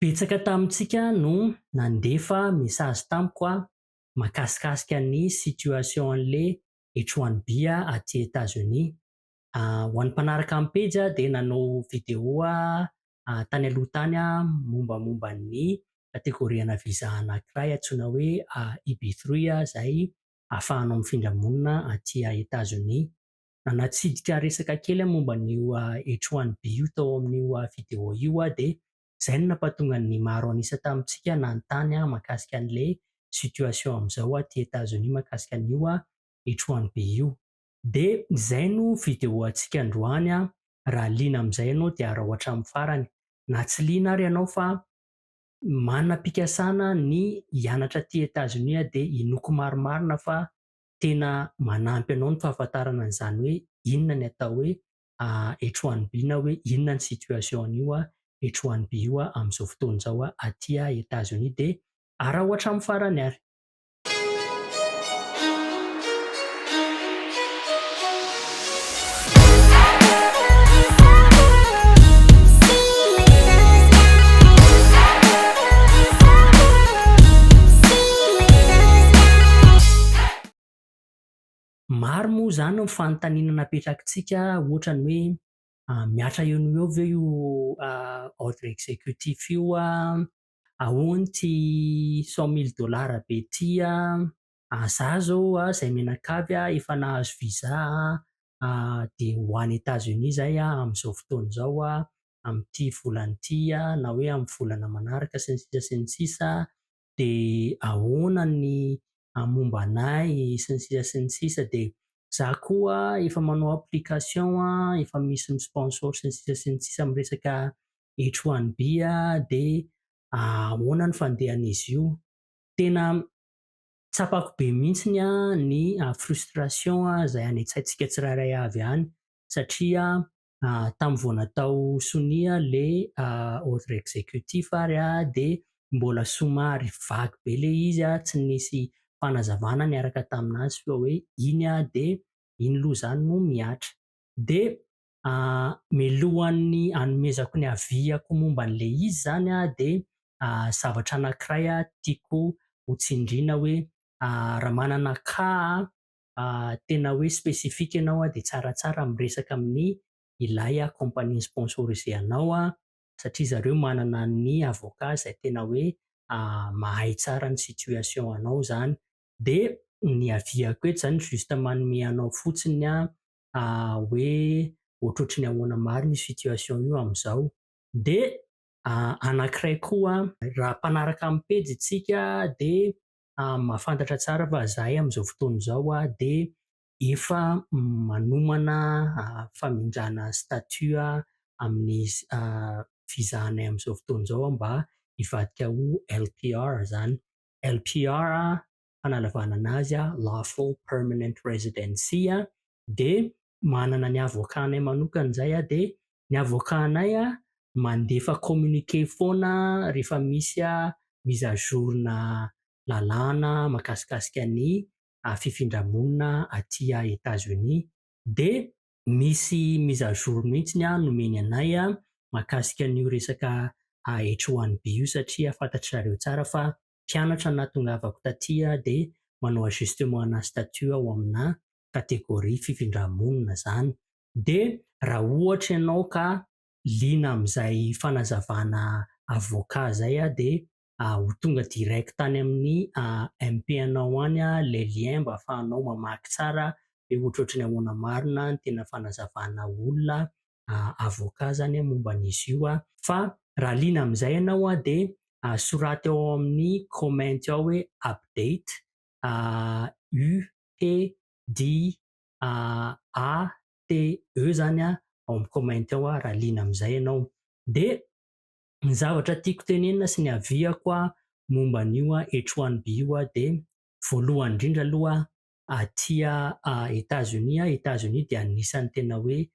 Betsaka tamintsika no nandefa message tamiko mahakasikasika ny situation an'le H1B aty Etats-Unis. Ho an'ny mpanaraka amin'ny pejy dia nanao vidéo tany aloha tany mombamomba ny kategoriana visa anankiray antsoina hoe EB3 izay ahafahanao mifindra monina aty Etats-Unis. Nanatsidika resaka kely aho momba an'io H1B io tao amin'io vidéo io aho dia izay no nampahatonga ny maro an'isa tamintsika nanontany mahakasika an'ilay situation amin'izao aty Etats-Unis mahakasika an'io H1B io. Dia izay no vidéo antsika androany, raha liana amin'izay ianao dia araho hatramin'ny farany. Na tsy liana ary ianao fa manam-pikasana ny hianatra aty Etats-Unis dia inoako marimarina fa tena manampy anao ny fahafantarana an'izany hoe inona ny atao hoe H1B na hoe inona ny situation an'io H1B io amin'izao fotoana izao aty Etats-Unis dia araho hatramin'ny farany ary. Maro moa izany ny fanontaniana napetrakitsika ohatra ny hoe mihatra eo noho eo ve io ordre executif io, ahoana ity 100 mille dollars be ity, za zao izay mianakavy efa nahazo visa dia ho any Etats-Unis izahay amin'izao fotoana izao amin'ity volana ity na hoe amin'ny volana manaraka sy ny sisa sy ny sisa dia ahoana ny momba anay sy ny sisa sy ny sisa dia za koa efa manao application, efa misy mi-sponsor sy ny sisa sy ny sisa amin'ny resaka H1B dia ahoana ny fandehan'izy io. Tena tsapako be mihitsy ny frustration izay any an-tsaintsika tsirairay avy any satria tamin'ny vao natao sonia ilay ordre executif ary dia mbola somary vague be ilay izy, tsy nisy fanazavana niaraka tamin'azy fa hoe iny dia iny aloha izany no mihatra. Dia mialohan'ny hanomezako ny avis-ako momba an'ilay izy izany dia zavatra anankiray tiako ho tsindriana hoe raha manana cas tena hoe spécifique ianao dia tsaratsara miresaka amin'ny ilay compagnie sponsorisé anao satria zareo manana ny avocat izay tena hoe mahay tsara ny situation anao izany. Dia ny avis-ako eto izany juste manome anao fotsiny hoe ohatrohatry ny ahoana marina io situation io amin'izao. Dia anankiray koa raha mpanaraka amin'ny pejy isika dia mahafantatra tsara fa izahay amin'izao fotoana izao dia efa manomana famindrana statut amin'ny visa anay amin'izao fotoana izao mba hivadika ho LPR izany. LPR fanalavana anazy Lawful Permanent Residency dia manana ny avocat-nay manokana izahay dia ny avocat-nay mandefa communiqué foana rehefa misy mise à jour-na lalàna mahakasikasika ny fifindra-monina aty Etats-Unis dia misy mise à jour mihitsy nomeny anay mahakasika an'io resaka H1B io satria fantatry zareo tsara fa mpianatra nahatongavako taty dia manao ajustement ana statut ao amina catégorie fifindra-monina izany. Dia raha ohatra ianao ka liana amin'izay fanazavana avocat izay dia ho tonga direct any amin'ny MP anao any ilay lien mba ahafahanao mamaky tsara hoe ohatrohatry ny ahoana marina ny tena fanazavana olona avocat izany momba an'izy io. Fa raha liana amin'izay ianao dia soraty ao amin'ny comment ao hoe update U P D A T E izany ao amin'ny comment ao raha liana amin'izay ianao. Dia ny zavatra tiako tenenina sy ny avis-ako momba an'io H1B io dia voalohany indrindra aloha aty Etats-Unis, Etats-Unis dia anisan'ny tena hoe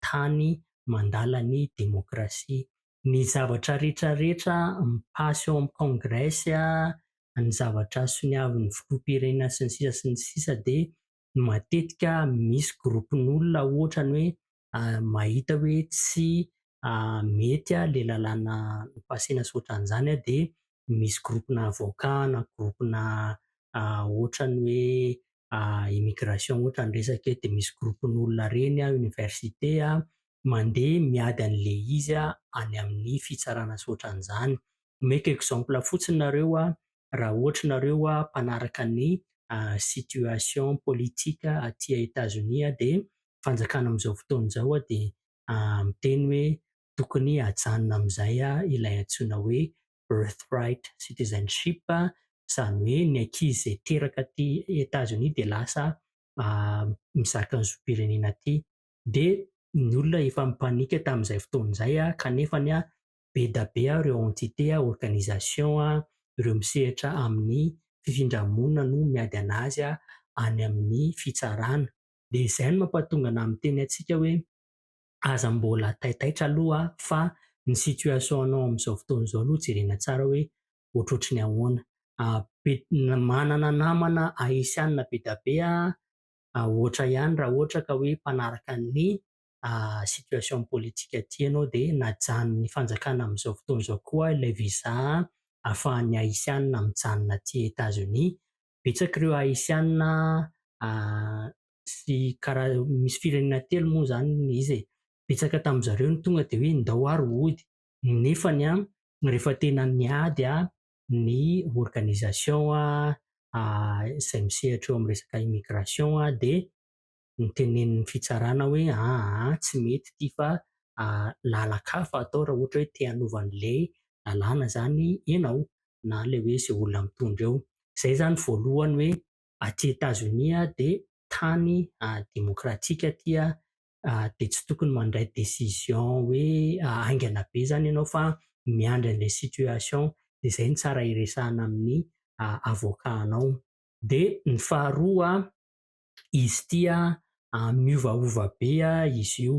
tany mandala ny demokrasia. Ny zavatra rehetrarehetra mi-passe eo amin'ny congrès, ny zavatra soniavin'ny filoham-pirenena sy ny sisa sy ny sisa dia matetika misy groupe-n'olona ohatra ny hoe mahita hoe tsy mety ilay lalàna nopasena sy ohatran'izany dia misy groupe-na avocat na groupe-na ohatran'ny hoe immigration ohatra ny resaka eto, dia misy groupe-n'olona ireny université mandeha miady an'ilay izy any amin'ny fitsarana sy ohatran'izany. Omeko exemple fotsiny nareo raha ohatra nareo mpanaraka ny situation politique aty Etazonia, dia fanjakana amin'izao fotoana izao dia miteny hoe tokony hajanona amin'izay ilay antsoina hoe birthright citizenship, izany hoe ny ankizy izay teraka aty Etazonia dia lasa mizaka ny zom-pirenena aty. Dia ny olona efa mipanika tamin'izay fotoana izay, kanefa be dia be ireo entité, organisation, ireo misehatra amin'ny fifindra-monina no miady anazy any amin'ny fitsarana. Dia izay no mampatonga anahy miteny antsika hoe aza mbola taitaitra aloha fa ny situation-nao amin'izao fotoana izao aloha jerena tsara hoe ohatrohatry ny ahoana. Manana namana haisianina be dia be ohatra ihany raha ohatra ka hoe mpanaraka ny situation politique aty ianao, dia najanon'ny fanjakana amin'izao fotoana izao koa ilay visa ahafahan'ny haisianina mijanona aty Etazonia. Betsaka ireo haisianina sy karaha misy firenena telo moa izany izy e. Betsaka tamin'izareo no tonga dia hoe ndao ary hody, nefany rehefa tena niady ny organisation izay misehatra eo amin'ny resaka immigration dia nitenenin'ny fitsarana hoe aa tsy mety ity fa lalan-kafa atao raha ohatra hoe te hanova an'ilay lalàna izany ianao na ilay hoe izay olona mitondra eo. Izay izany voalohany hoe aty Etazonia dia tany demokratika aty, dia tsy tokony mandray décision hoe haingana be izany ianao fa miandry an'ilay situation, dia izay no tsara hiresahana amin'ny avocat-nao. Dia ny faharoa, izy ity miovaova be izy io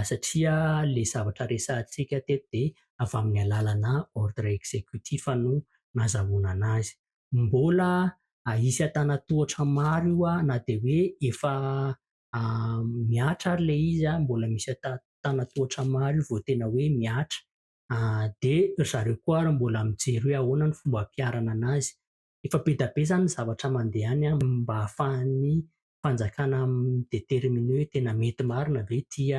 satria ilay zavatra resahantsika teto dia avy amin'ny alalana ordre exécutif no nazahoana anazy. Mbola hisy antanan-tohatra maro io na dia hoe efa mihatra ary ilay izy, mbola misy antanan-tohatra maro io vao tena hoe mihatra. Dia ry zareo koa ary mbola mijery hoe ahoana ny fomba hampiharana anazy. Efa be dia be izany ny zavatra mandeha any mba ahafahan'ny fanjakana mi-déterminer hoe tena mety marina ve ity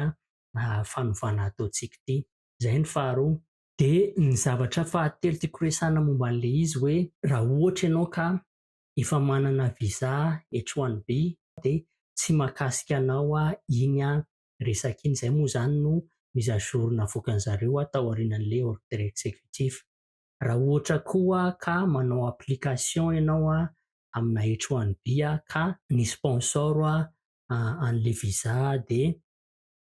fanovana ataontsika ity. Izay ny faharoa. Dia ny zavatra fahatelo tiako resahana momba an'ilay izy hoe raha ohatra ianao ka efa manana visa H1B dia tsy mahakasika anao iny resaka iny. Izay moa izany no mise à jour navoakan'izareo tao aorianan'ilay ordre exécutif. Raha ohatra koa ka manao application ianao amina H1B ka ny sponsor an'ilay visa dia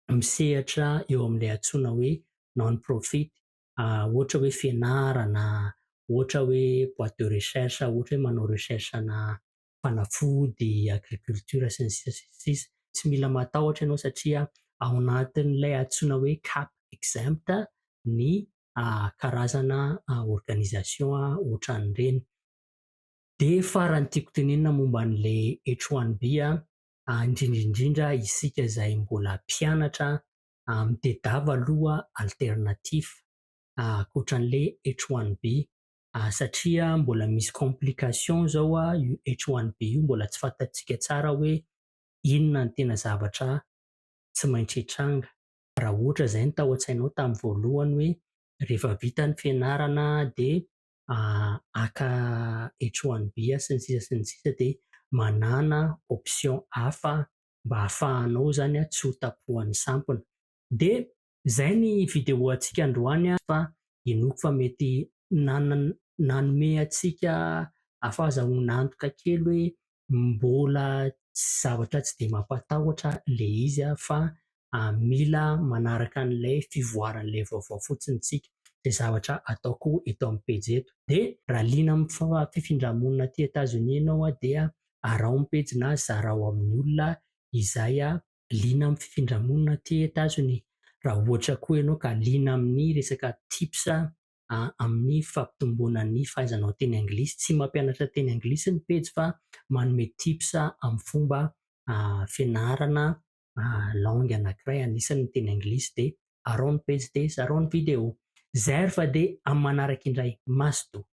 misehatra eo amin'ilay antsoina hoe non profit, ohatra hoe fianarana, ohatra hoe boîte de recherche, ohatra hoe manao recherche na fanafody, agriculture sy ny sisa sy ny sisa. Tsy mila matahotra ianao satria ao anatin'ilay antsoina hoe cap exempt ny karazana organisation ohatran'ireny. Dia farany tiako tenenina momba an'ilay H1B, indrindra indrindra isika izay mbola mpianatra, mitadiava aloha alternatif ankoatran'ilay H1B satria mbola misy complication izao io H1B io, mbola tsy fantatsika tsara hoe inona ny tena zavatra tsy maintsy hitranga. Raha ohatra izay no tao an-tsainao tamin'ny voalohany hoe rehefa vita ny fianarana dia haka H1B sy ny sisa sy ny sisa, dia manana option hafa mba ahafahanao izany tsy ho tapohan'ny sampona. Dia izay ny vidéo antsika androany fa inoako fa mety nanome antsika fahazahoana antoka kely hoe mbola zavatra tsy dia mampatahotra ilay izy fa mila manaraka an'ilay fivoaran'ilay vaovao fotsiny isika. Izay zavatra ataoko eto amin'ny pejy eto. Dia raha liana amin'ny fifindra-monina aty Etazonia ianao dia araho ny pejy na zarao amin'ny olona izay liana amin'ny fifindra-monina aty Etazonia. Raha ohatra koa ianao ka liana amin'ny resaka tips amin'ny fampitomboana ny fahaizanao teny anglisy, tsy mampianatra teny anglisy ny pejy fa manome tips amin'ny fomba fianarana langue anankiray anisan'ny teny anglisy dia Araho ny pejy dia zarao ny vidéo. Izay ary fa dia amin'ny manaraka indray. Mazotoa.